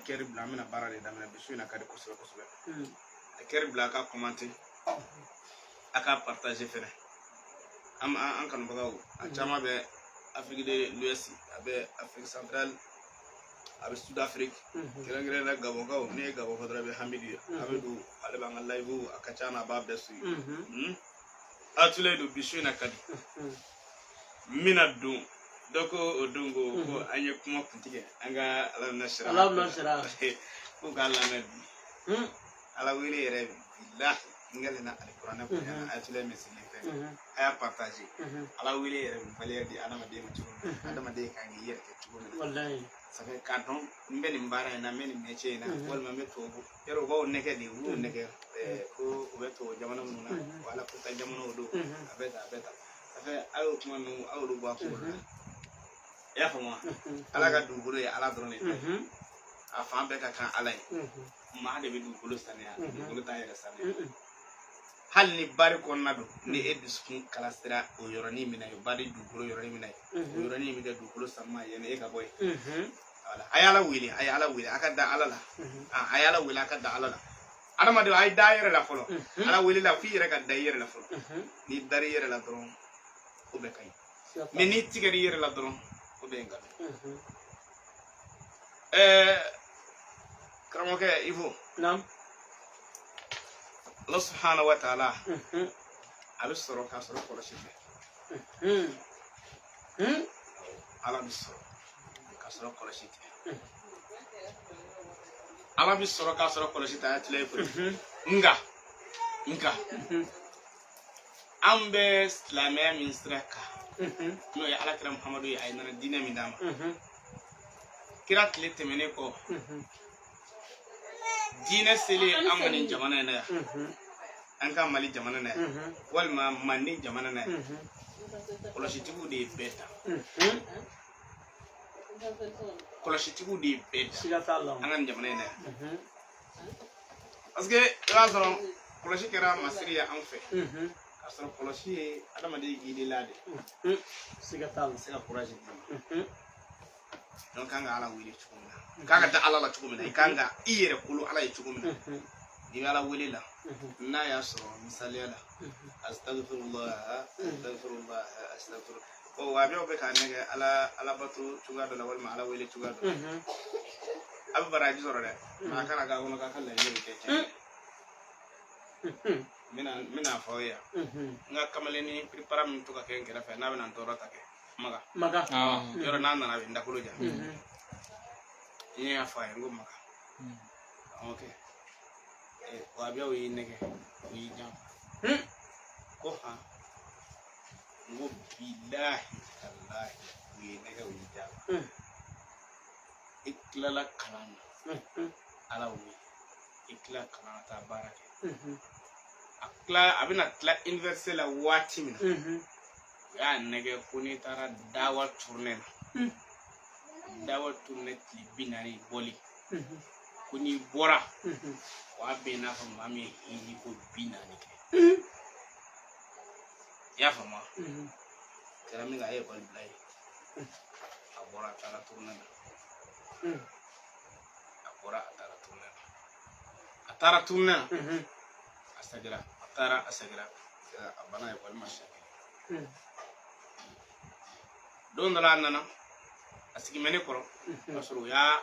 cœur bila, an bɛna baara de daminɛ bi. Su in na ka di kosɛbɛ kosɛbɛ. A ye cœur bila, a ka commenter, a ka partager fɛnɛ. An kanubagaw, a caman bɛ Afrique de l'Ouest, a bɛ Afrique centrale, a bɛ Sud Afrique, kɛrɛnkɛrɛnnenya la Gabɔnkaw. N'i ye Gabɔn fɔ dɔrɔn, i bɛ Hamidu ye. Hamidu, ale b'an ka live, a ka ca na, a b'a bɛɛ suit. Atule don, bi su in na ka di. N bɛna don dɔ ko o don ko an ye kuma kuntigɛ an ka ala na sira. Ala na sira. K'u k'a lamɛn bi. Ala wele yɛrɛ, bilahi, n gɛlɛnna alikuranɛ bonya na. Ayatollah min sigilen filɛ, a y'a partager. Ala wele yɛrɛ bɛ valeur di adamaden ma cogo min na, adamaden kan k'i yɛrɛ kɛ cogo min na. Ça fait k'a dɔn n bɛ nin baara in na, n bɛ nin métier in na, walima n bɛ tubabu yɔrɔ, u b'aw nɛgɛ de, u b'u nɛgɛ ko u bɛ tubabu jamana minnu na, wala ko taa jamanaw don, a bɛ tan, a bɛ tan. Ça fait a y'o kuma ninnu, a y'olu bɔ a kunkolo la. I y'a faamu wa? Ala ka dugukolo ye ala dɔrɔn de ta ye. A fan bɛɛ ka kan ala ye. Maa de bɛ dugukolo saniya, dugukolo t'a yɛrɛ saniya. Hali ni bari kɔnɔna don, ni e dusukun kalasira o yɔrɔnin min na ye, bari dugukolo yɔrɔnin min na ye, o yɔrɔnin bɛ kɛ dugukolo sanuman ye yanni e ka bɔ yen. Wala a ye ala wele, a ye ala wele, a ka da ala la. A ye ala wele, a ka da ala la. Adamaden, a ye da a yɛrɛ la fɔlɔ. Ala wele la, f'i yɛrɛ ka da i yɛrɛ la fɔlɔ. N'i dar'i yɛrɛ la dɔrɔn, o bɛɛ ka ɲi. Mais n'i tigɛr'i yɛrɛ la dɔrɔn, o bɛɛ ye nkalon. Karamɔgɔkɛ Ivo. Naam. Allah subhanahu wa ta'ala, a bɛ sɔrɔ k'a sɔrɔ kɔlɔsi fɛ. Ala bɛ sɔrɔ k'a sɔrɔ kɔlɔsi tɛ. Ala bɛ sɔrɔ k'a sɔrɔ kɔlɔsi tɛ. A y'a tila i koyi. Nka an bɛ silamɛya min sira kan, n'o ye alakira Muhamadu ye, a ye nana diinɛ min d'a ma, kira tile tɛmɛnen kɔ, diinɛ selen an ma nin jamana in na yan, an ka Mali jamana na yan, walima Manden jamana na yan, kɔlɔsitigiw de ye bɛɛ ta. Kɔlɔsitigiw de ye bɛɛ ta. Siga t'a la. An ka nin jamana in na yan, parce que i b'a sɔrɔ kɔlɔsi kɛra masiri ye an fɛ, k'a sɔrɔ kɔlɔsi ye adamaden yirila de. Siga t'a la. Se ka courage d'i ma. Donc kan ka ala wele cogo min na, k'an ka da ala la cogo min na, i kan ka i yɛrɛ kolo ala ye cogo min na, n'i bɛ ala wele la, n'a y'a sɔrɔ misaliya la, astagfirullah, astagfirullah, astagfirullah. Ɔ wahabiyaw bɛ k'a nɛgɛ ala alabato cogoya dɔ la, walima ala wele cogoya dɔ la, a bɛ baraji sɔrɔ dɛ, mais a kana k'a kɔnɔ k'a ka laɲini bɛ kɛ tiɲɛ ye. N bɛna fɔ aw ye yan, n ka kamalennin piripara min to ka kɛ n kɛrɛfɛ, n'a bɛna n tɔɔrɔ ta kɛ Maga. Maga. Yɔrɔ n'a nana, a bɛ n dakolo ja. N y'a fɔ a ye, n ko Maga, ok, wahabiyaw y'i nɛgɛ, u y'i janfa. Ko han? N ko bilahi talahi, u y'i nɛgɛ, u y'i janfa. I tilala kalan na, ala wele, i tila kalan na, taa baara kɛ. A tila, a bɛna tila université la waati min na, u y'a nɛgɛ ko n'i taara dawa tournée na, dawa tournée tile 40 bɔli, ko n'i bɔra, o y'a bɛn i n'a fɔ maa min ye hiji ko 40 kɛ. I y'a faamu wa? Kɛra min kɛ, a ye ekɔli bila yen, a bɔra, a taara tournée na. A bɔra, a taara tournée na, a taara tournée na, a segira, a taara, a segira, a banna ekɔli ma siɲɛ kelen. Don dɔ la, a nana, a sigi bɛ ne kɔrɔ, o y'a sɔrɔ u y'a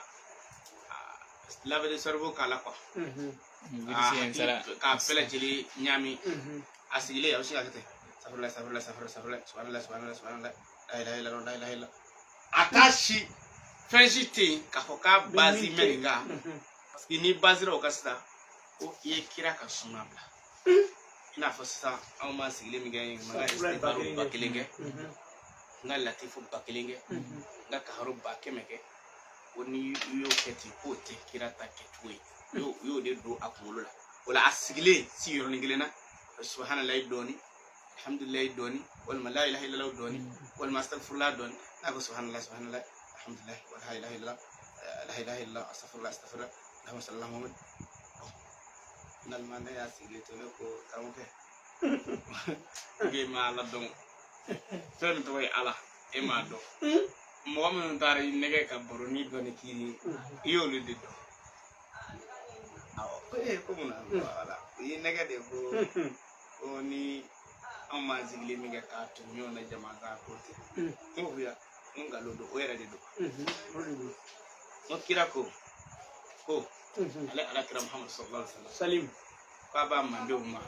laver de cerveau k'a la quoi, k'a bɛɛ lajɛlen ɲaami. A sigilen, a bɛ se ka kɛ ten: safurulayi, safurulayi, safurulayi, safurulayi, subhanalayi, subhanalayi, subhanalayi, la ilaha illallah, la ilaha illallah. A t'a si fɛn si tɛ yen k'a fɔ k'a base bɛ nin kan, parce que n'i basera o kan sisan, ko i ye kira ka suna bila. I n'a fɔ sisan, anw b'an sigilen min kɛ yen, n ka istighfaru 1000 kɛ, n ka latifu 1000 kɛ, n ka kaharu 100 000 kɛ, ko ni i y'o kɛ ten, k'o tɛ kira ta kɛcogo ye. I y'o de don a kunkolo la. O la, a sigilen si yɔrɔnin kelen na, subhanallahi dɔɔni, alhamdulilayi dɔɔni, walima la ilaha illallah dɔɔni, walima astaghfirullah dɔɔni. N'a ko subhanallah, subhanallah, alhamdulillah, wa la ilaha illallah, la ilaha illallah, astaghfirullah, astaghfirullah, allahumma salli ala Muhammad. Finalement, ne y'a sigilen to, ne ko karamɔgɔkɛ, e ma ala dɔn. Fɛn min tɔgɔ ye ala, e m'a dɔn. Mɔgɔ minnu taara i nɛgɛ ka baroni dɔɔni k'i ye, i y'olu de dɔn. Ko ee, ko mun na? Wala, u y'i nɛgɛ de ko ko ni anw m'an sigilen min kɛ k'a tugu ɲɔgɔn na jama kan ko ten. N ko ya, n ko nkalon don, o yɛrɛ de don. O de don. N ko kira ko ale ala kira Muhammadu sallallahu alaihi wasallam salim k'a b'a mandenw ma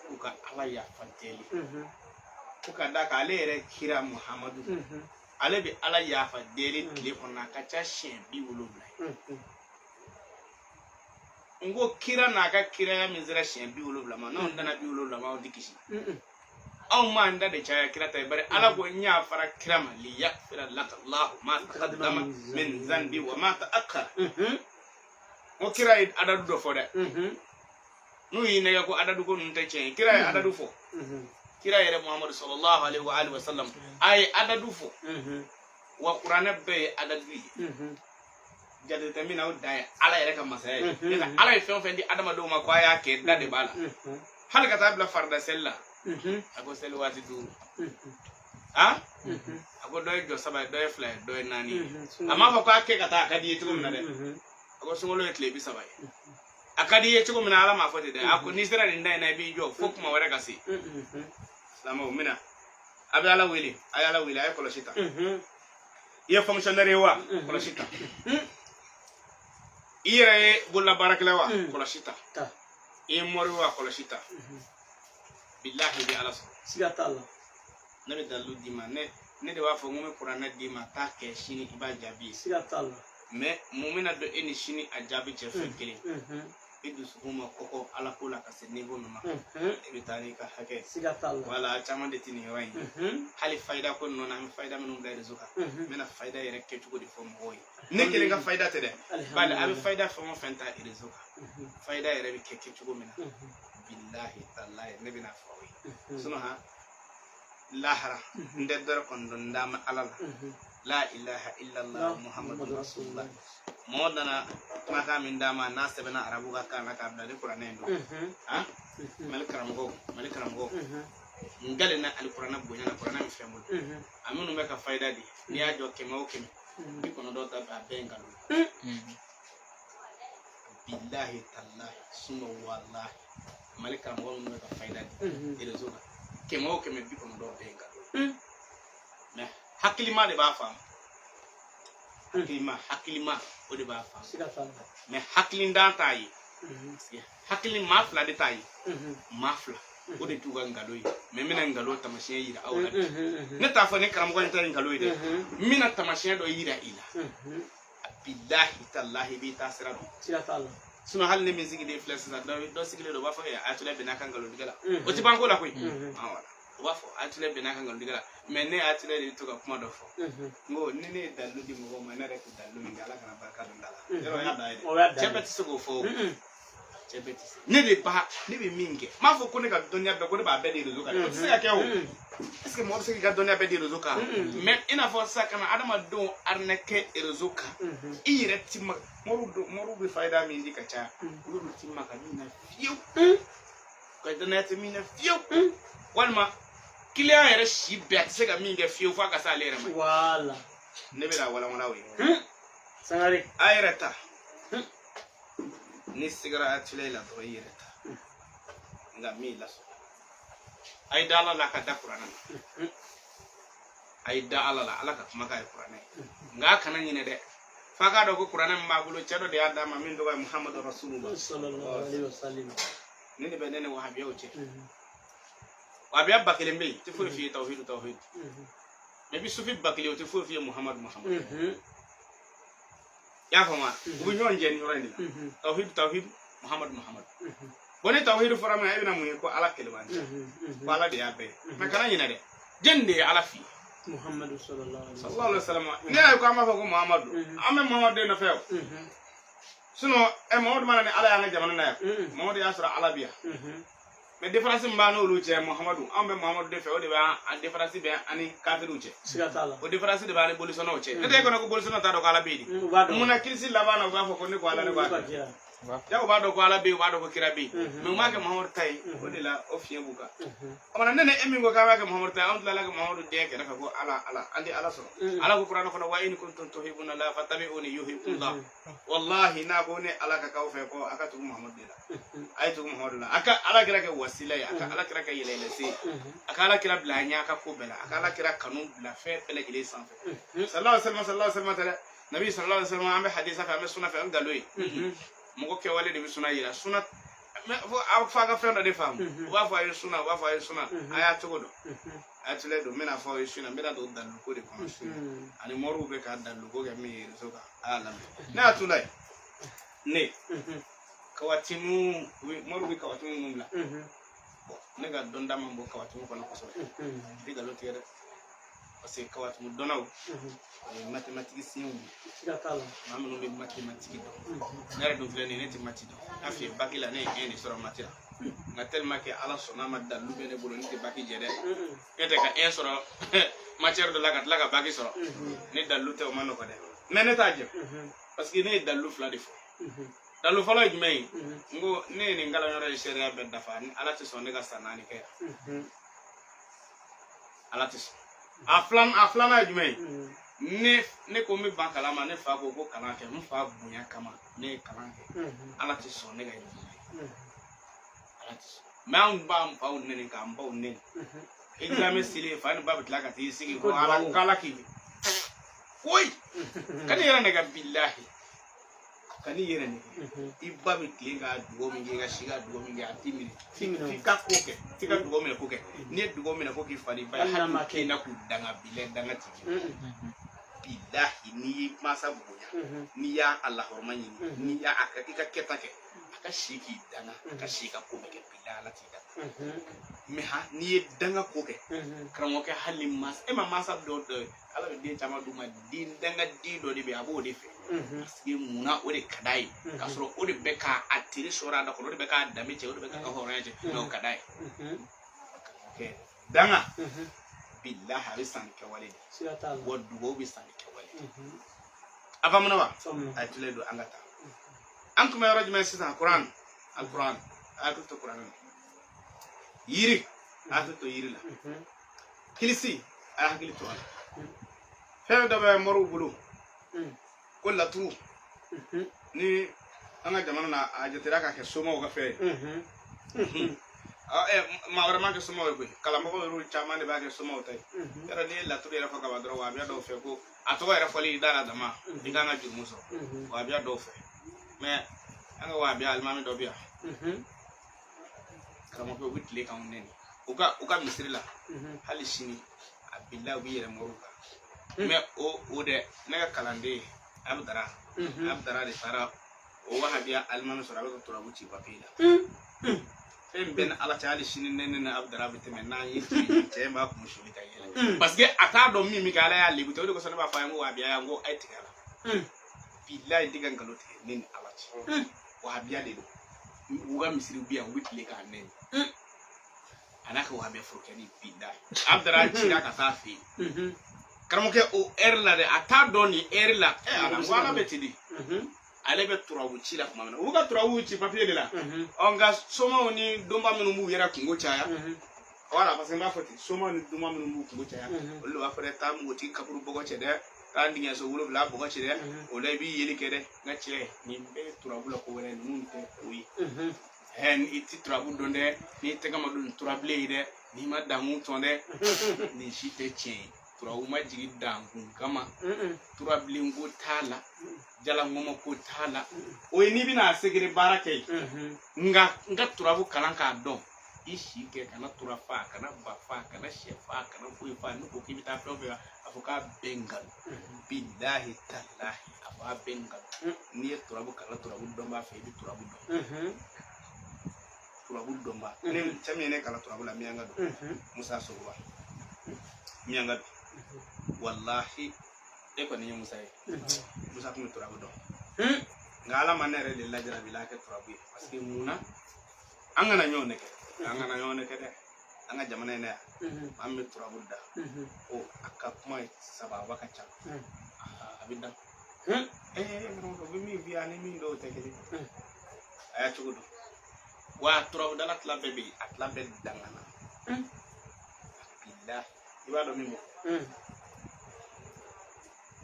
k'u ka Ala yafa deli, ko ka d'a kan ale yɛrɛ kira Muhammadu, ale bɛ Ala yafa deli tile kɔnɔ a ka ca siɲɛ 70 ye. N ko kira n'a ka kiraya min sera siɲɛ 70 ma, n'anw danna 70 ma, anw tɛ kisi. Anw m'an da de caya kira ta ye, bari Ala ko n yafara kira ma liyaghfira laka Allahu ma taqaddama min zanbi wa ma ta'akhkhara. N ko kira ye adadu dɔ fɔ dɛ. N'u y'i nɛgɛ ko adadu ko ninnu tɛ tiɲɛ ye, kira ye adadu fɔ. Kira yɛrɛ Muhammadu sallallahu alaihi wa alihi wa sallam, a ye adadu fɔ. Wa kuranɛ bɛɛ ye adadu ye. Jate tɛ min na, o dan ye Ala yɛrɛ ka masaya ye. Ala ye fɛn o fɛn di adamadenw ma ko a y'a kɛ, da de b'a la. Hali ka taa bila farida seli la, a ko seli waati 5, a ko dɔ ye jɔ 3 ye, dɔ ye 2 ye, dɔ ye 4 ye. A m'a fɔ k'a kɛ ka taa a ka di i ye cogo min na dɛ. A ko sunkalo ye tile 30 ye, a ka di i ye cogo min na, Ala m'a fɔ ten dɛ. A ko n'i sera nin da in na, i b'i jɔ fo kuma wɛrɛ ka se. Silamɛw, mina a bɛ Ala wele, a ye Ala wele, a ye kɔlɔsi ta. I ye fonctionnaire ye wa, kɔlɔsi ta. I yɛrɛ ye bololabaarakɛla wa, kɔlɔsi ta. I ye mori wa, kɔlɔsi ta. Bilahi, i bɛ Ala sɔrɔ. Siga t'a la. Ne bɛ dalilu d'i ma. Ne de b'a fɔ n ko n bɛ kuranɛ d'i ma, taa kɛ sini i b'a jaabi ye. Siga t'a la. Mais mun bɛna don e ni sini a jaabi cɛ? Fɛn kelen, i dusukun ma kɔkɔ Ala ko la ka se niveau min ma, e bɛ taa n'i ka hakɛ. Siga t'a la. Wala caman de tɛ nin yɔrɔ in ye. Hali fayida ko ninnu na, an bɛ fayida minnu bila réseau kan, n bɛna fayida yɛrɛ kɛcogo de fɔ mɔgɔw ye. Ne kelen ka fayida tɛ dɛ, bali a bɛ fayida fɛn o fɛn ta réseau kan, fayida yɛrɛ bɛ kɛ kɛcogo min na, bilahi talahi, ne bɛna fɔ aw ye. Sinon han, lahara n tɛ dɔrɔ kɔni dɔn, n d'a ma Ala la. La ilaha illallah Muhammadu rasulullah. Mɔgɔ nana kumakan min d'a ma, n'a sɛbɛnna arabu ka kan na k'a bila ni kuranɛ in don. Han, Mali karamɔgɔw, Mali karamɔgɔw, n galenna alikuranɛ bonya na. Kuranɛ min filɛ n bolo, a minnu bɛ ka fayida di, n'i y'a jɔ 100 o 100, 90 ta a bɛɛ ye nkalon ye. Bilahi talahi suma walahi, Mali karamɔgɔ minnu bɛ ka fayida di réseau kan, 100 o 100, 90 bɛɛ ye nkalon ye. Mais hakilima de b'a faamu. Hakilima, hakilima, o de b'a faamu. Siga t'a la. Mais hakilindan t'a ye, parce que hakili maa fila de t'a ye. Maa fila o de t'u ka nkalon ye. Mais n bɛna nkalon taamasiyɛn yira aw la bi. Ne t'a fɔ ne karamɔgɔ in ta ye nkalon ye dɛ. N bɛna taamasiyɛn dɔ yira i la, bilahi talahi, i b'i ta sira dɔn. Siga t'a la. Sinon hali ne min sigilen filɛ sisan, dɔ sigilen don, o b'a fɔ Ayatollah bɛn'a ka nkalontigɛ la. O ti ban ko la koyi. Ah, voilà, o b'a fɔ Ayatollah bɛn'a ka nkalontigɛ la. Mais ne Ayatollah de bɛ to ka kuma dɔ fɔ. N ko ni ne ye dalilu di mɔgɔw ma, ne yɛrɛ tɛ dalilu min kɛ, Ala kana barika don da la. Yɔrɔ o y'a dan ye O y'a dɛ. dan Cɛ ye. bɛɛ tɛ se k'o fɔ o. Cɛ bɛɛ tɛ se. Ne de ba ne bɛ min kɛ, n m'a fɔ ko ne ka dɔnniya bɛɛ, ko ne b'a bɛɛ di réseau kan dɛ. O tɛ se ka kɛ o. Est ce que mɔgɔ bɛ se k'i ka dɔnniya bɛɛ di réseau kan? Mais i n'a fɔ sisan, ka na adamadenw arnaquer réseau kan, i yɛrɛ ti ma moriw don. Moriw bɛ fayida min di ka caya, olu dun ti maka min na fiyewu, ka dɔnniya tɛ min na fiyewu, walima client yɛrɛ si bɛɛ a tɛ se ka min kɛ fiyewu f'a ka se ale yɛrɛ ma. Wala. Ne bɛna walawala o ye. Sangare. A yɛrɛ ta, ni sigara a tila i la dɔrɔn, i yɛrɛ ta. Nka min lasɔrɔ, a ye da Ala la ka da kuranɛ na. A ye da Ala la, Ala ka kumakan ye kuranɛ ye. Nka a kana ɲinɛ dɛ, f'a k'a dɔn ko kuranɛ min b'a bolo, cɛ dɔ de y'a d'a ma min tɔgɔ ye Muhamadu rasulullah. Sallallahu alaihi wasallam. Ne de bɛ ne ni wahabiyaw cɛ. Wahabiya 1000 bɛ yen, tɛ foyi f'i ye tawhidu tawhidu. Mais bi sufi 1000, o tɛ foyi f'i ye Muhamadu Muhamadu. I y'a faamu wa? U bɛ ɲɔgɔn jɛ nin yɔrɔ in de la. Tawhidu tawhidu, Muhamadu Muhamadu. Bon, ni tawhidu fɔra min na, e bɛna mun ye? Ko Ala kelebanti, ko Ala de y'a bɛɛ ye. Mais kana ɲinɛ dɛ, jɛni de ye Ala f'i ye? Muhammadu sallallahu alaihi Sallallahu alaihi wasallam. Ne y'a ye ko an b'a fɔ ko Muhamadu, an bɛ Muhamadu de nɔfɛ o. Sinon ɛ, Muhamadu mana ni Ala y'an ka jamana na yan, Muhamadu y'a sɔrɔ Ala bi yan. Mais différence min b'an n'olu cɛ, Muhamadu, anw bɛ Muhamadu de fɛ, o de b'an a différence bɛ an ni kafiriw cɛ. Siga t'a la. O différence de b'an ni bolisɔnnaw cɛ. Ne tɛ e kɔnɔ ko bolisɔnnaw t'a dɔn ko Ala bɛ yen de. U b'a dɔn. Munna kirisi laban na u b'a fɔ ko ne ko Ala, ne ko U Ala? b'a jira. Ja u b'a dɔn ko Ala bɛ yen, u b'a dɔn ko kira bɛ yen, mais u m'a kɛ Muhamadu ta ye. O de la o fiɲɛ b'u kan. O kumana, ne ni e min ko k'an b'a kɛ Muhamadu ta ye, anw tilala ka Muhamadu den kɛrɛfɛ ko Ala, Ala, an tɛ Ala sɔrɔ. Ala ko Kuranɛ kɔnɔ: wa in kuntum tuhibbuna Allah fattabi'uni yuhibbukumullah. Wallahi, n'a ko ne Ala ka k'aw fɛ, ko a ka tugu Muhamadu de la, a ye tugu Muhamadu la, a ka Ala kira kɛ wasila ye, a ka Ala kira kɛ yɛlɛyɛlɛsen ye, a ka Ala kira bila a ɲɛ a ka ko bɛɛ la, a ka Ala kira kanu bila fɛn bɛɛ lajɛlen sanfɛ. Sallallahu alaihi wasallam, sallallahu alaihi wasallam tɛ dɛ, nabi sallallahu alaihi wasallam. An bɛ hadisa fɛ, an bɛ suna fɛ, an nkalon ye. Mɔgɔ kɛwale de bɛ suna yira suna. Mais fo a f'a ka fɛn dɔ de faamu. U b'a fɔ a ye suna, u b'a fɔ a ye suna, a y'a cogo dɔn. A ye tile don, n bɛna fɔ aw ye su in na, n bɛna don daliluko de kɔnɔ su in na, ani moriw bɛ ka daliluko kɛ min ye réseau kan. A y'a lamɛn. Ne y'a tu la ye, ne kawatimu, moriw bɛ kawatimu minnu bila. Bon, ne ka dɔnta man bɔ kawatimu kɔnɔ kosɛbɛ. N tɛ nkalon tigɛ dɛ, parce que kawatimu dɔnnaw, o ye mathématiciens ye. Siga t'a la. Maa minnu bɛ mathématique dɔn. Ne yɛrɛ dun filɛ nin ye, ne tɛ maths dɔn. N y'a f'i ye, bac la ne ye 1 de sɔrɔ maths la, nka tellement que Ala sɔnna a ma, dalilu bɛ ne bolo, ne tɛ bac jɛ dɛ. Ne tɛ ka 1 sɔrɔ matière dɔ la ka tila ka bac sɔrɔ ne dalilu tɛ, o ma nɔgɔ dɛ. Mais ne t'a jɛ, parce que ne ye dalilu fila de fɔ. Dalilu fɔlɔ ye jumɛn ye? N ko ne ye nin kalanyɔrɔ ye sariya bɛɛ dafa ni Ala tɛ sɔn ne ka san 4 kɛ yan, Ala tɛ sɔn. A filanan ye jumɛn ye? Ne ko n bɛ ban kalan ma, ne fa ko ko kalan kɛ. N fa bonya kama, ne ye kalan kɛ. Ala tɛ sɔn ne ka yɛlɛma ye, Ala tɛ sɔn. Mais anw b'an faw nɛni k'an baw nɛni, examen selen, fa ni ba bɛ tila ka t'i sigi ko Ala, ko Ala k'i koyi ka n'i yɛrɛ nɛgɛ. Bilahi, ka n'i yɛrɛ nɛgɛ. I ba bɛ tilen ka dugawu min kɛ, i ka si ka dugawu min kɛ, a t'i minɛ f'i ka ko kɛ, f'i ka dugawu minɛ ko kɛ. N'i ye dugawu minɛ ko k'i fa n'i ba ye, hali n'u k'i na k'u danga, bilahi, danga t'i minɛ. Bilahi, n'i y'i mansa bonya, n'i y'a a lahɔrɔma ɲini, n'i y'a a ka i ka kɛta kɛ, a ka si k'i danga, a ka si ka ko bɛɛ kɛ, bilahi, Ala t'i danga. Mais ha, n'i ye danga ko kɛ, karamɔgɔkɛ, hali ni mansa e ma, mansa dɔw dɔ ye, Ala bɛ den caman d'u ma, den danga den dɔ de bɛ yen, a b'o de fɛ. Parce que munna? O de ka d'a ye, k'a sɔrɔ o de bɛ k'a teri sɔrɔ a da kɔnɔ, o de bɛ k'a danbe cɛ, o de bɛ k'a ka hɔrɔnya cɛ, mais o ka d'a ye. Karamɔgɔkɛ, danga, bilahi, a bɛ san ni kɛwale de. Siga t'a la. Wa dugawu bɛ san ni kɛwale de. A faamuna wa? Faamu. A ye tile don, an ka taa. An tun bɛ yɔrɔ jumɛn sisan? Kuran, alikuran. A hakili to kuran na. Yiri, a hakili to yiri la. Kilisi, a ye hakili to a la. Fɛn dɔ bɛ moriw bolo ko laturu. Ni an ka jamana na, a jatera ka kɛ somaw ka fɛn ye. Maa wɛrɛ m'a kɛ somaw ye koyi, kalanbagaw yɛrɛ caman de b'a kɛ somaw ta ye. Yɔrɔ n'i ye laturu yɛrɛ fɔ ka ban dɔrɔn, wa a bɛ dɔw fɛ ko a tɔgɔ yɛrɛ fɔli i da la dama, i kan ka jurumu sɔrɔ. Wa a bɛ dɔw fɛ, mais an ka wahabiya alimami dɔ bɛ yan, karamɔgɔkɛ, u bɛ tile k'anw nɛni u ka misiri la hali sini. A bilahi, u bɛ yɛlɛ moriw kan. Mais o dɛ, ne ka kalanden Abudara, Abudara de taara o wahabiya alimami sɔrɔ, a bɛ ka turabu ci papiye la. Fɛn bɛɛ ni Ala cɛ, hali sini ne ni Abudara bɛ tɛmɛ n'an ye cɛ, cɛ in b'a kun suli ka yɛlɛ, parce que a t'a dɔn min bɛ kɛ. Ala y'a lebu o de kosɔn ne b'a fɔ a ye ko wahabiya, n ko a ye tigɛ a la. Bilahi, n tɛ ka nkalon tigɛ, ne ni Ala cɛ, wahabiya de don. U ka misiri bɛ yan, u bɛ tile k'a nɛni, a n'a ka wahabiya forokɛni. Bilahi, Abudara cira ka taa fɛ yen, karamɔgɔkɛ, o ɛri la dɛ, a t'a dɔn nin ɛri la. Ɛ Ala, n ko Ala bɛ ten de. Ale bɛ turabu ci la tuma min na, u bɛ ka turabu ci papiye de la. Ɔ nka somaw ni donba minnu b'u yɛrɛ kungo caya, wala, parce que n b'a fɔ ten, somaw ni donba minnu b'u kungo caya, olu de b'a fɔ dɛ: taa npogotigi kaburu bɔgɔ cɛ dɛ, taa dingɛso 7 bɔgɔ cɛ dɛ, o la i b'i yeli kɛ dɛ. N ka cɛ, nin bɛɛ ye turabu la ko wɛrɛ, ninnu tɛ o ye. Ɛ, i ti turabu dɔn dɛ, n'i tɛgɛ ma don nin turabilen ye dɛ, n'i ma dankun tɔn dɛ, nin si tɛ tiɲɛ ye. Turabu ma jigin dankun kama, turabilen ko t'a la, jalaŋɔmɔ ko t'a la. O ye n'i bɛna a segere baara kɛ yen. Nka n ka turabu kalan k'a dɔn, i si kɛ, kana tura fa, kana ba fa, kana sɛ fa, kana foyi fa. N'u ko k'i bɛ taa fɛn o fɛn, a fɔ k'a bɛɛ nkalon. Bilahi talahi, a fɔ a bɛɛ nkalon. N'i ye turabu kalan turabu dɔnbaa fɛ, i bɛ turabu dɔn. Turabu dɔnbaa, ne cɛ min ye ne kalan turabu la, miyanka don, Musa Sogoba, miyanka don. Walahi, e kɔni ye Musa ye, Musa tun bɛ turabu dɔn. Nka Ala ma ne yɛrɛ de lajarabi la kɛ turabu ye. Parce que mun na? An kana ɲɔgɔn nɛgɛ, an kana ɲɔgɔn nɛgɛ dɛ. An ka jamana in na yan, an bɛ turabu da ko a ka kuma ye sababa ka ca, a bɛ dan. Karamɔgɔ, u bɛ min f'i ye ani min dɔw tɛ kelen. A y'a cogo dɔn wa turabudala tila bɛɛ bɛ yen, a tila bɛɛ dangana. Bilahi, i b'a dɔn min b'o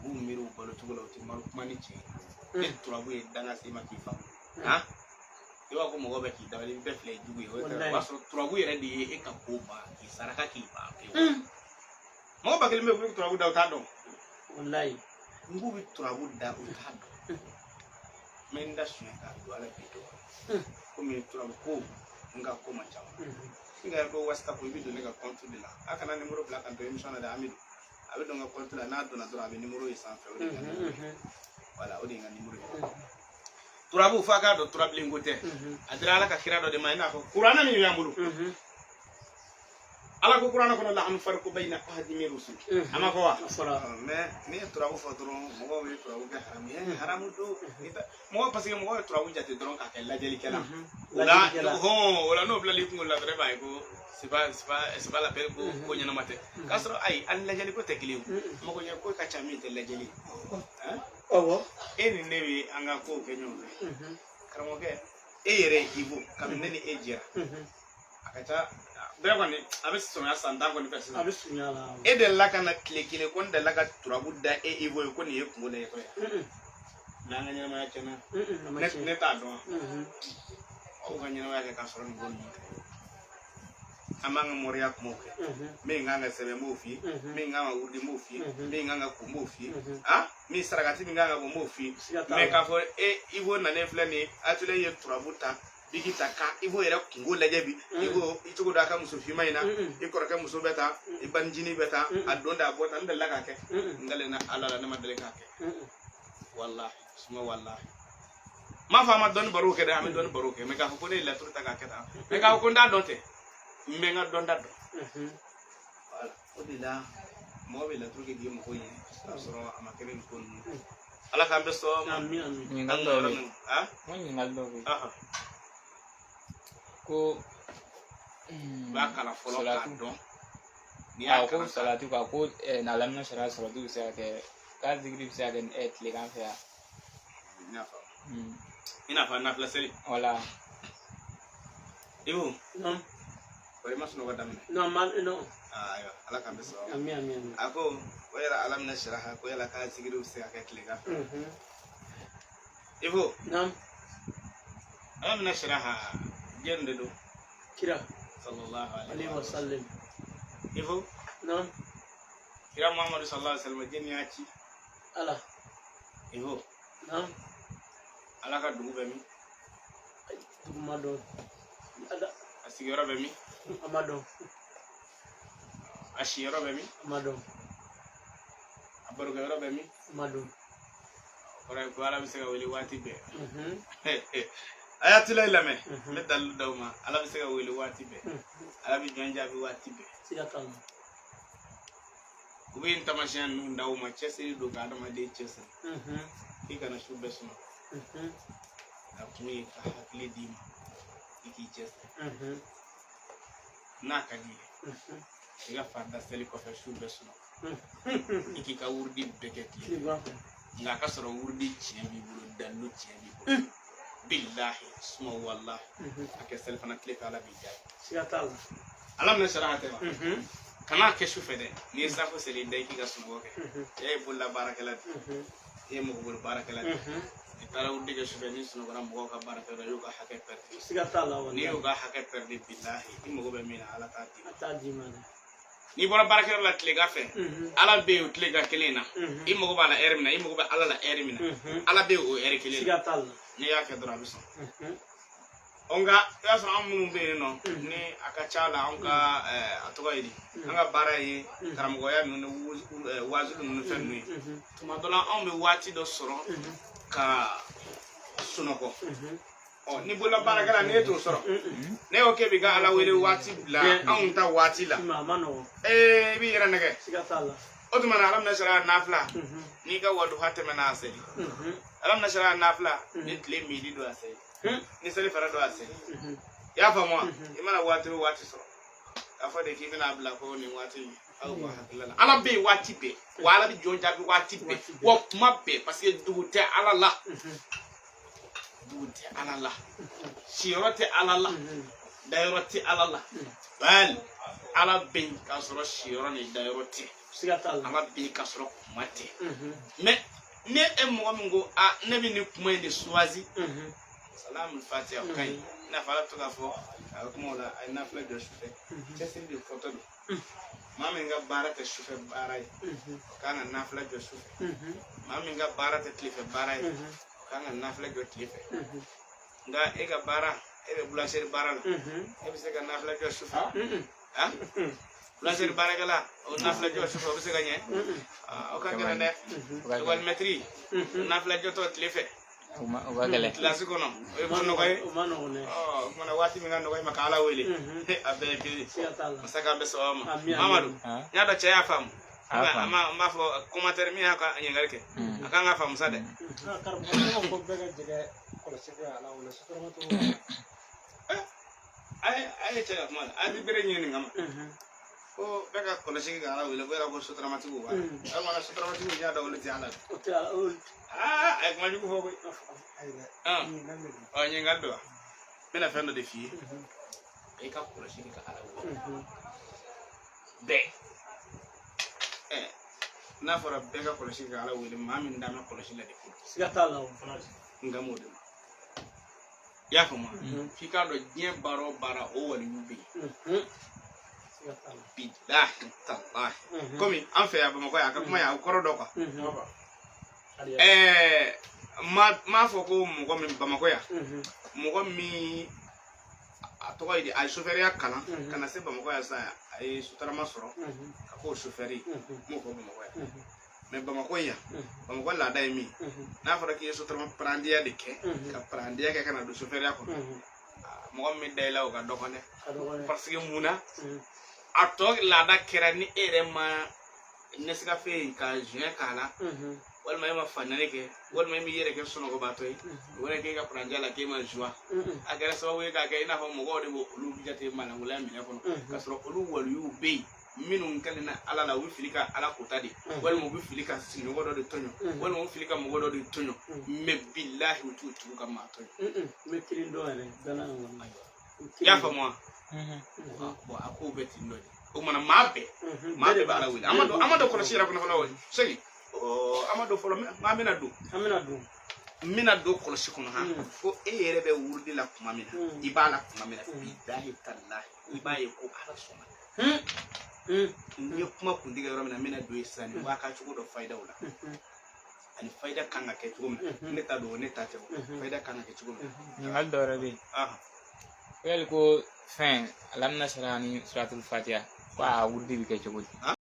u b'u miiri u balo cogo la, u tɛ malo kuma ni tiɲɛ ye. Ne turabu ye danga se i ma k'i faamu, han, i b'a fɔ ko mɔgɔ bɛ k'i dabali bɛɛ filɛ jugu ye, o b'a sɔrɔ turabu yɛrɛ de ye e ka ko ban k'i saraka k'i ban pewu. Mɔgɔ 1000 bɛ yen, u bɛ turabu da, u t'a dɔn. Walayi. N k'u bɛ turabu da, u t'a dɔn. N bɛ n da suɲɛ k'a don ala bi dɔn komi turabu ko n ka ko man ca. N ka ko WhatsApp, i bɛ don ne ka compte de la. A kana numéro bila ka don émission na dɛ, Amidu. A bɛ don n ka compte la, n'a donna dɔrɔn, a bɛ numéro ye sanfɛ. O de ye n ka numéro ye. Voilà, o de ye n ka numéro ye. Turabu, f'a k'a dɔn turabilen ko tɛ. A dira ala ka kira dɔ de ma, i n'a fɔ kuranɛ min b'an bolo. Ala ko kuranɛ kɔnɔ: la nufariku bayina ahadi min rusul. A ma fɔ wa? A fɔra. Mais n'i ye turabu fɔ dɔrɔn, mɔgɔw bɛ turabu kɛ haramu ye, haramu don. Mɔgɔ, parce que mɔgɔw ye turabu jate dɔrɔn k'a kɛ lajɛlikɛla. O la hɔn, o la n'o bilala i kunkolo la dɔrɔn, e b'a ye ko c'est pas la peine, ko ɲɛnama tɛ. K'a sɔrɔ ayi, ani lajɛli ko tɛ kelen ye. Mɔgɔ ɲɛ ko ka ca min tɛ lajɛli ye. Awɔ. E ni ne bɛ an ka kow kɛ ɲɔgɔn fɛ, karamɔgɔkɛ. E yɛrɛ ye Ibo, kabini ne ni e jɛra, a ka ca bɛɛ kɔni, a bɛ sɔmiya san 10 kɔni fɛ A sisan. bɛ surunya la. E delila ka na tile kelen ko n delila ka turabu da e Ibo ye ko nin ye kungo la yɔrɔ ye? N'an ka ɲɛnamaya tiɲɛna, A ma ne tiɲɛ. ne t'a dɔn. Aw ka ɲɛnamaya kɛ k'a sɔrɔ nin ko ninnu tɛ. An b'an ka moriya kumaw kɛ. Min kan ka sɛbɛn, n b'o f'i ye. Min kan ka wurudi, n b'o f'i ye. Min kan ka ko, n b'o f'i ye. Ah, min sarakati min kan ka bɔ, n b'o f'i ye. Siga t'a mais la. K'a fɔ e Ibo nalen filɛ nin ye, Atule ye turabu ta, biki ta ka Ibo yɛrɛ kungo lajɛ bi, i ko i cogo dɔ a ka muso finman in na, i kɔrɔkɛ muso bɛ taa, i banijinin bɛ taa, a don da a bɔ ta, n delila k'a kɛ? N kalenna Ala la, ne ma deli k'a kɛ. Walahi, suma walahi, n m'a fɔ an ma dɔnni baro kɛ dɛ, an bɛ dɔnni baro kɛ. Mais k'a fɔ ko ne ye laturu ta k'a kɛ tan, mais k'a fɔ ko n t'a dɔn tɛ, n bɛ n ka dɔnta dɔn. Voilà, o de la mɔgɔ bɛ laturu kɛ k'i mago ɲɛ, k'a sɔrɔ a ma kɛ ni nin ko ninnu ye. Ala k'an bɛ sɔn ma. Amin, amin. An Ɲininkali ka dɔ yɔrɔ bɛ yen. min ah. N ko ɲininkali dɔ bɛ yen. Ko I b'a kalan fɔlɔ k'a salatu dɔn. N'i y'a a ko kalan k'a salatu ka ko alamina sariya salatu bɛ se ka kɛ, k'a zikiri bɛ se ka kɛ tilegan fɛ yan? N y'a faamu. I n'a fɔ nafila seli. Wala. Ibu. Non. Bari ma sunɔgɔ daminɛ. Non, mal non. Ah, ayiwa, Ala k'an bɛ sɔn. Amin, amin, amin. A ko o yɛrɛ alamina siraha ko yala k'a zikiri bɛ se ka kɛ tilegan fɛ? Ibu. Non. Alamina siraha jɛn de don? Kira. Sallallahu alayhi alaihi wa wa sallam. sallam. Ibu. Non. Kira Muhammadu sallallahu alaihi wa sallam, jɛn y'a ci? Ala. Ibu. Non. Ala ka dugu bɛ min? Dugu ma dɔn. Ala. A sigiyɔrɔ bɛ min? A ma dɔn. A siyɔrɔ bɛ min? A ma dɔn. A barokɛyɔrɔ bɛ min? A ma dɔn. O kɔrɔ ye ko Ala bɛ se ka wele waati bɛɛ. A y'a tila i lamɛn. N bɛ dalilu d'aw ma. Ala bɛ se ka wele waati bɛɛ. Ala bɛ jɔn jaabi waati bɛɛ. Siga t'a la. U bɛ nin taamasiyɛn ninnu d'aw ma. Cɛsiri don ka adamaden cɛsiri. K'i kana su bɛɛ sunɔgɔ. A kun ye ka hakili d'i ma, i k'i cɛsiri. N'a ka di i ye, i ka farida seli kɔfɛ, su bɛɛ sunɔgɔ, i k'i ka wurudi bɛɛ kɛ tile. Tilegan fɛ. Nka a ka sɔrɔ wurudi tiɲɛ b'i bolo, dalilu tiɲɛ b'i bolo. Bilahi suma walahi, a kɛ selifana tile fɛ, Ala b'i jaabi. Siga t'a la. Ala minɛ sara tɛ wa? Kan'a kɛ su fɛ dɛ. N'i ye safo seli, da i k'i ka sunɔgɔ kɛ. E ye bolola baarakɛla de ye, e ye mɔgɔ bolo baarakɛla de ye. I taara wurudi kɛ su fɛ, n'i sunɔgɔra mɔgɔw ka baarakɛyɔrɔ, i y'u ka hakɛ pɛrɛdi. Siga t'a la. N'i Walahi. y'u ka hakɛ pɛrɛdi, bilahi, i mago bɛ min na, Ala t'a d'i ma. A t'a d'i ma dɛ. N'i bɔra baarakɛyɔrɔ la tilegan fɛ, Ala bɛ yen o tilegan kelen na. I mago b'a la ɛri min na, i mago bɛ Ala la ɛri min na, Ala bɛ yen o ɛri kelen na. Siga t'a la. N'i y'a kɛ dɔrɔn, a bɛ sɔn. Ɔ, nka i b'a sɔrɔ an minnu bɛ yen nɔ, ni a ka ca la, anw ka a tɔgɔ ye di, an ka baara ye karamɔgɔya ninnu ni waazuli ninnu, fɛn ninnu ye. Tuma dɔ la, anw bɛ waati dɔ sɔrɔ ka sunɔgɔ. Ɔ, ni bolola baarakɛla, n'e t'o sɔrɔ, ne ko k'e b'i ka Ala wele waati bila anw ta waati la. A ma nɔgɔn. Ee, i b'i yɛrɛ nɛgɛ. Siga t'a la. O tuma na, alam nasara nafila, n'i ka waduha tɛmɛna, a seli. Alam nasara nafila, ni tile midi don, a seli. Ni seli fana don, a seli. I y'a faamu wa? I mana waati o waati sɔrɔ, k'a fɔ de k'i bɛna bila ko nin waati in, aw ka hakilila la, Ala bɛ yen waati bɛɛ wa, Ala bɛ jɔn jaabi waati bɛɛ wa, kuma bɛɛ, parce que dugu tɛ Ala la. Dugu tɛ Ala la, siyɔrɔ tɛ Ala la, dayɔrɔ tɛ Ala la. Bali Ala bɛ yen k'a sɔrɔ siyɔrɔ ni dayɔrɔ tɛ. Siga t'a la. Ala bɛ yen k'a sɔrɔ kuma tɛ. Mais ne e mɔgɔ min ko a ne bɛ nin kuma in de choisi, salamu fatiha, o ka ɲi. I n'a fɔ Ala bɛ to k'a fɔ a ka kumaw la, a ye nafila jɔ sufɛ, cɛsiri de fɔtɔ don. Maa min ka baara tɛ sufɛ baara ye, o kan ka nafila jɔ sufɛ. Maa min ka baara tɛ tilefɛ baara ye, o kan ka nafila jɔ tilefɛ. Nka e ka baara, e bɛ boulangerie baara la, e bɛ se ka nafila jɔ sufɛ? Han, boulangerie baarakɛla, o nafila jɔ sufɛ, o bɛ se ka ɲɛ? O ka gɛlɛn dɛ. École maître, nafila jɔtɔ tile fɛ O ka gɛlɛn. Kilasi kɔnɔ, o ye ko nɔgɔ ye. O ma nɔgɔn dɛ. Ɔ, o kumana waati min ka nɔgɔ i ma ka Ala wele, a bɛɛ ye kelen. Siga t'a la. Masa k'an bɛ sababa ma. Ami, ami. Mamadu, n y'a dɔn cɛ y'a faamu. A y'a faamu. An b'a fɔ commentaire min y'a ka ɲininkali kɛ, a kan ka faamu sa dɛ. Karamɔgɔ, ne ko bɛɛ ka jɛgɛ kɔlɔsi ko Ala wele sotarama t'o la. A ye cɛ ka kuma la, a ye bere ɲini nin kama ko bɛɛ ka kɔlɔsi kɛ ka Ala wele, ko yala ko sotaramatigiw b'a la. O kumana sotaramatigiw y'a dɔn olu tɛ Ala la. O tɛ Ala o. Aa, a ye kuma jugu fɔ koyi. Ayi dɛ. Ɲininkali de don. Ɔ, ɲininkali don wa? N bɛna fɛn dɔ de f'i ye. I ka kɔlɔsi kɛ ka Ala wele bɛɛ. Ɛ, n'a fɔra bɛɛ ka kɔlɔsi kɛ ka Ala wele, maa min dan bɛ kɔlɔsi la de ko Siga t'a la o fana. N kan b'o de ma. I y'a faamu wa? F'i k'a dɔn diɲɛ baara o baara, o waliyu bɛ yen. Siga t'a la. Bilahi talahi, komi an fɛ yan Bamakɔ yan, a ka kuma yan, a kɔrɔ dɔ quoi. Hali. Ɛɛ, ma m'a fɔ ko mɔgɔ min Bamakɔ yan, mɔgɔ min a tɔgɔ ye di, a ye sofɛriya kalan ka na se Bamakɔ yan sisan, a ye sotarama sɔrɔ ka k'o sofɛri ye, n m'o fɔ Bamakɔ yan. Mais Bamakɔ yan, Bamakɔ laada ye min ye, n'a fɔra k'i ye sotarama parandiya de kɛ, ka parandiya kɛ ka na don sofɛriya kɔnɔ, mɔgɔ min bɛ da i la, o ka dɔgɔn dɛ. Ka dɔgɔn dɛ. Parce que mun na a tɔ laada kɛra ni e yɛrɛ ma Nescafé ka joint k'a la, walima e ma fa naani kɛ, walima e m'i yɛrɛ kɛ sunɔgɔbaatɔ ye, walima k'e ka parandiya la k'e ma joie, a kɛra sababu ye k'a kɛ i n'a fɔ mɔgɔw de b'o olu jate manangoloya minɛ kɔnɔ, k'a sɔrɔ olu waliyuw bɛ yen minnu kalenna Ala la, u bɛ fili ka Ala kota de, walima u bɛ fili ka sigiɲɔgɔn dɔ de tɔɲɔ, walima u bɛ fili ka mɔgɔ dɔ de tɔɲɔ. Mais bilahi, u t'u tugu ka maa tɔɲɔ. N bɛ kelen dɔn yɛrɛ, gana in kɔni. I y'a faamu wa? Bon, a kow bɛ ten dɔ de. O kumana maa bɛɛ bɛ Ala wele. An ma don kɔlɔsi yɛrɛ kɔnɔ fɔlɔ. O segi, an ma don fɔlɔ, an bɛna don. An bɛna don. N bɛna don kɔlɔsi kɔnɔ. Han, ko e yɛrɛ bɛ wurudi la tuma min na, i b'a la tuma min na, bilahi talahi, i b'a ye ko Ala sɔnna. N ye kuma kuntigɛ yɔrɔ min na, n bɛna don yen sisan. Nin b'a ka cogo dɔ fayidaw la, ani fayida kan ka kɛ cogo min na. Ne ta don, ne ta tɛ. O fayida kan ka kɛ cogo min Ɲininkali dɔ wɛrɛ bɛ yen. Na. Ko yali ko fɛn alamina sara ni suratul fatiha, ko a wurudi bɛ kɛ cogo di?